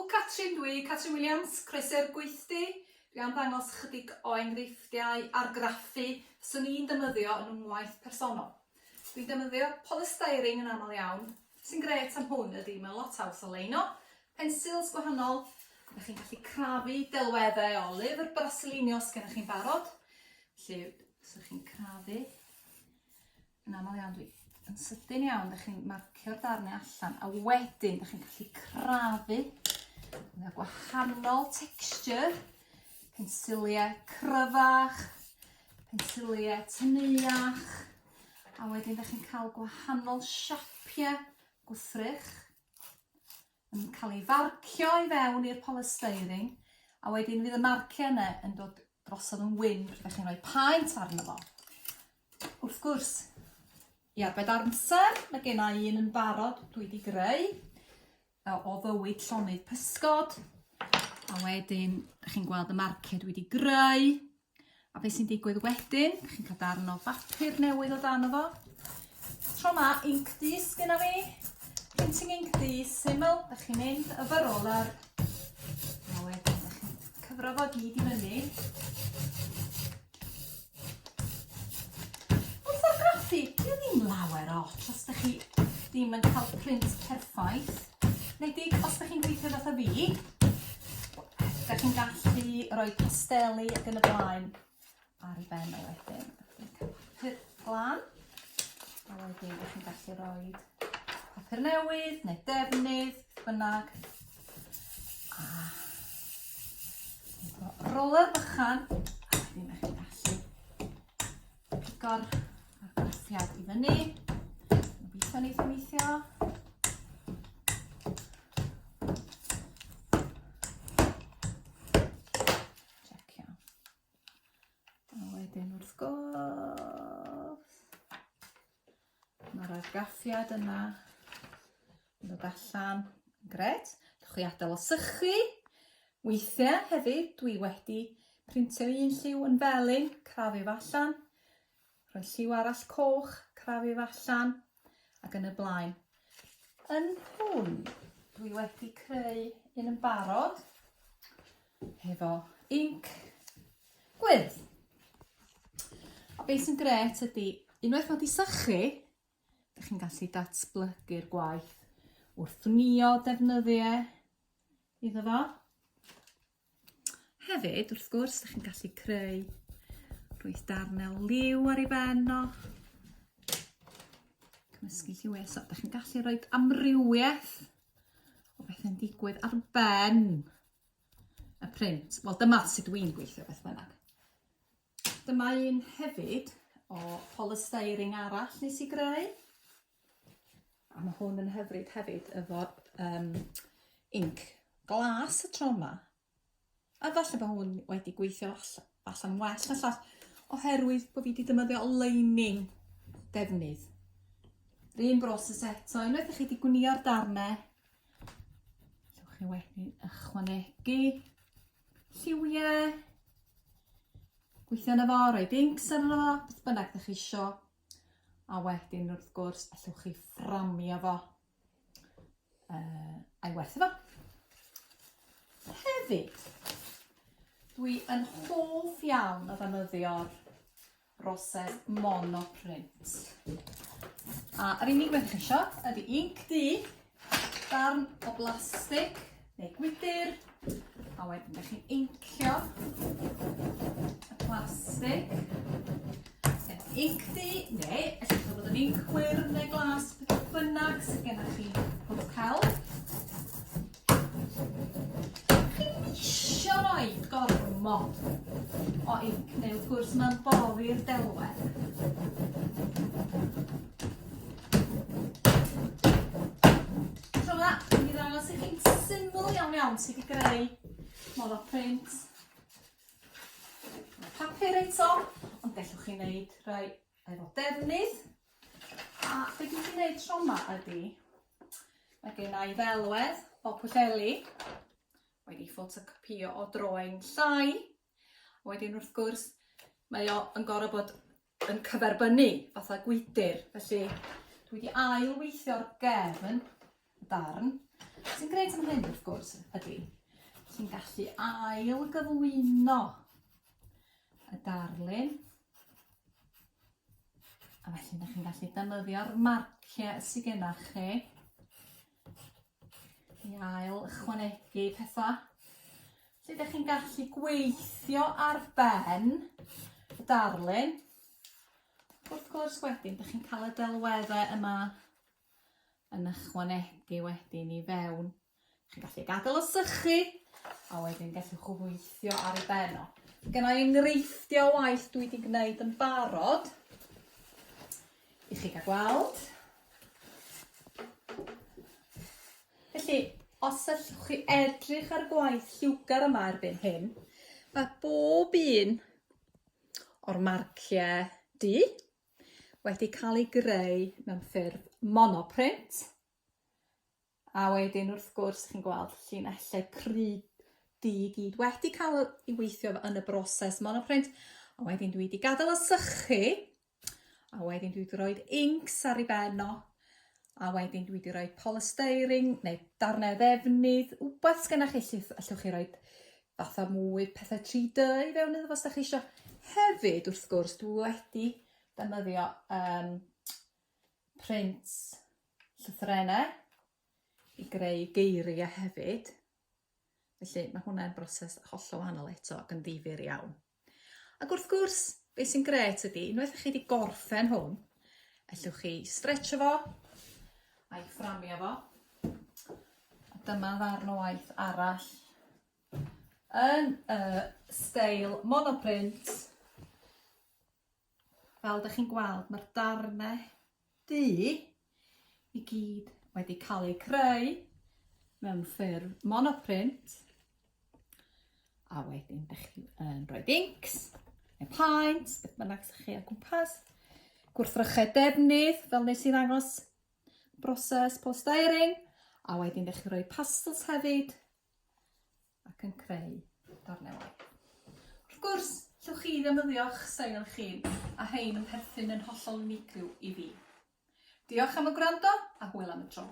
Catrin dwi, Catrin Williams, croeso i'r gweithdy. Dwi am ddangos chydig o enghreifftiau argraffu fyswn i'n defnyddio yn ngwaith personol. Dwi'n defnyddio polystyrene yn aml iawn. Sy'n grêt am hwn ydy mae'n lot haws o leino, pensils gwahanol, a chi'n gallu crafu delweddau o lyfr braslunio os gennych chi'n barod. Felly, os ydych chi'n crafu Yn aml iawn dwi yn sydyn iawn, dych chi'n marcio'r darnau allan a wedyn dych chi'n gallu crafu yna gwahanol texture, pensiliau cryfach, pensiliau tyneuach, a wedyn dych chi'n cael gwahanol siapiau gwrthrych yn cael ei farcio i fewn i'r polystyrene a wedyn fydd y marciau yna yn dod drosodd yn wyn pryd ydych chi'n rhoi paent arno fo. Wrth gwrs, i arbed amser, mae gen i un yn barod dwi wedi greu o fywyd llonydd pysgod. A wedyn, ydych chi'n gweld y marciau dwi wedi greu. A beth sy'n digwydd wedyn, chi'n cael darn o bapur newydd o dan fo. Tro ma, inc du sgynna fi. Printing ink du, syml, da chi'n mynd efo roller. A wedyn, da chi'n cyfro fo gyd i fyny. Wrth argraffu, dwi ddim lawer o ots os da chi ddim yn cael print perffaith. Nedig os da chi'n gweithio fatha fi, da chi'n gallu rhoi pasteli ac yn y blaen ar ei ben o wedyn. Papur glân. A wedyn da chi'n gallu rhoi papur newydd neu defnydd, bynnag. A roler bychan, a wedyn da chi'n gallu pigo'r argraffiad i fyny. Gobeithio neith o weithio. Checio. A wedyn wrth gwrs, mae'r argraffiad yna yn dod allan. Gret. Dewch chi adael o sychu. Weithiau hefyd dwi wedi printio un lliw yn felyn, crafu fo allan, rhoi lliw arall coch, crafu fo allan, ac yn y blaen. Yn hwn, dwi wedi creu un yn barod hefo inc gwyrdd. A beth sy'n gret ydy, unwaith mae wedi sychu, Dych chi'n gallu datblygu'r gwaith wrth wnïo defnyddiau iddo fo. Hefyd, wrth gwrs, dych chi'n gallu creu rhwyth darnau liw ar ei ben o. Cymysgu lliwiau. So, dych chi'n gallu rhoi amrywiaeth o bethau'n digwydd ar ben y print. Wel, dyma sut dwi'n gweithio beth bynnag. Dyma un hefyd o polystyrene arall nes i greu. A mae hwn yn hyfryd hefyd efo um, inc glas y tro yma. A falle bod hwn wedi gweithio allan well na llall oherwydd bod fi wedi defnyddio lining defnydd. Yr un broses eto, unwaith ych chi wedi gwnio'r darnau, allwch chi wedyn ychwanegu lliwiau, gweithio yna fo, rhoi inks arno fo, beth bynnag ydych chi isio. A wedyn wrth gwrs allwch chi fframio fo a'i werthu fo. Hefyd, dwi yn hoff iawn o ddefnyddio'r broses monoprint. A yr unig beth chi isio ydy inc du, darn o blastig neu gwydr, a wedyn ydych chi'n incio y plastig efo inc du, neu allwch chi fod yn inc gwyrdd neu glas, beth bynnag sydd gennych chi pob celf. Chi'm isio roid gormod o inc neu wrth gwrs ma'n boddi'r delwedd. Tro 'ma, dwi'n mynd i ddangos i chi'n syml iawn iawn sut i greu monoprint. Mae papur eto, ond gallwch chi wneud rhai efo defnydd. A be dwi wedi gwneud tro 'ma ydy, mae gen i ddelwedd o Pwllheli, wedi ffotocopïo o droen llai. Wedyn wrth gwrs, mae o yn gorfod bod yn cyferbynnu fatha gwydr, felly dwi wedi ail-weithio'r gefn, y darn. Sy'n grêt am hyn, wrth gwrs, ydy, ti'n gallu ail gyflwyno y darlun. A felly, ydych chi'n gallu defnyddio'r marciau sydd gennych chi i ail ychwanegu pethau. Felly, ydych chi'n gallu gweithio ar ben y darlun. Wrth gwrs, wedyn, ydych chi'n cael y delweddau yma yn ychwanegu wedyn i fewn. Chi'n gallu gadael o sychu, a wedyn gallwch chi weithio ar ei ben o. Gen i enghreifftiau o waith dwi wedi gwneud yn barod i chi gael gweld. Felly, os allwch chi edrych ar y gwaith lliwgar yma erbyn hyn, mae bob un o'r marciau du wedi cael ei greu mewn ffurf monoprint. A wedyn wrth gwrs chi'n gweld llinellau crud du i gyd wedi cael ei weithio yn y broses monoprint. A wedyn dwi wedi gadael o sychu. A wedyn dwi wedi rhoi inks ar ei ben o. A wedyn dwi wedi rhoi polystyrene neu darnau ddefnydd, wbeth sgynnoch chi lle allwch chi roi fatha mwy pethau 3D i fewn iddo fo os da chi eisiau. Hefyd, wrth gwrs, dwi wedi defnyddio um, print llythrennau i greu geiriau hefyd. Felly mae hwnna'n broses hollol wahanol eto ac yn ddifyr iawn. Ac wrth gwrs, beth sy'n gret ydy, unwaith ych chi wedi gorffen hwn, allwch chi stretcho fo a'i fframio fo. A dyma ddarn o waith arall yn y steil monoprint. Fel ydych chi'n gweld, mae'r darnau du i gyd wedi cael eu creu mewn ffurf monoprint. A wedyn, ydych chi yn rhoi inks, neu paent, beth bynnag sy'ch chi o gwmpas. Gwrthrychau defnydd, fel nes i ddangos broses polystyrene. A wedyn, ydych chi'n rhoi pastels hefyd, ac yn creu darnau waith. Wrth gwrs, llwch chi ddefnyddio'ch steil chi, a hein yn perthyn yn hollol unigryw i fi. Diolch am y gwrando, a hwyl am y tro.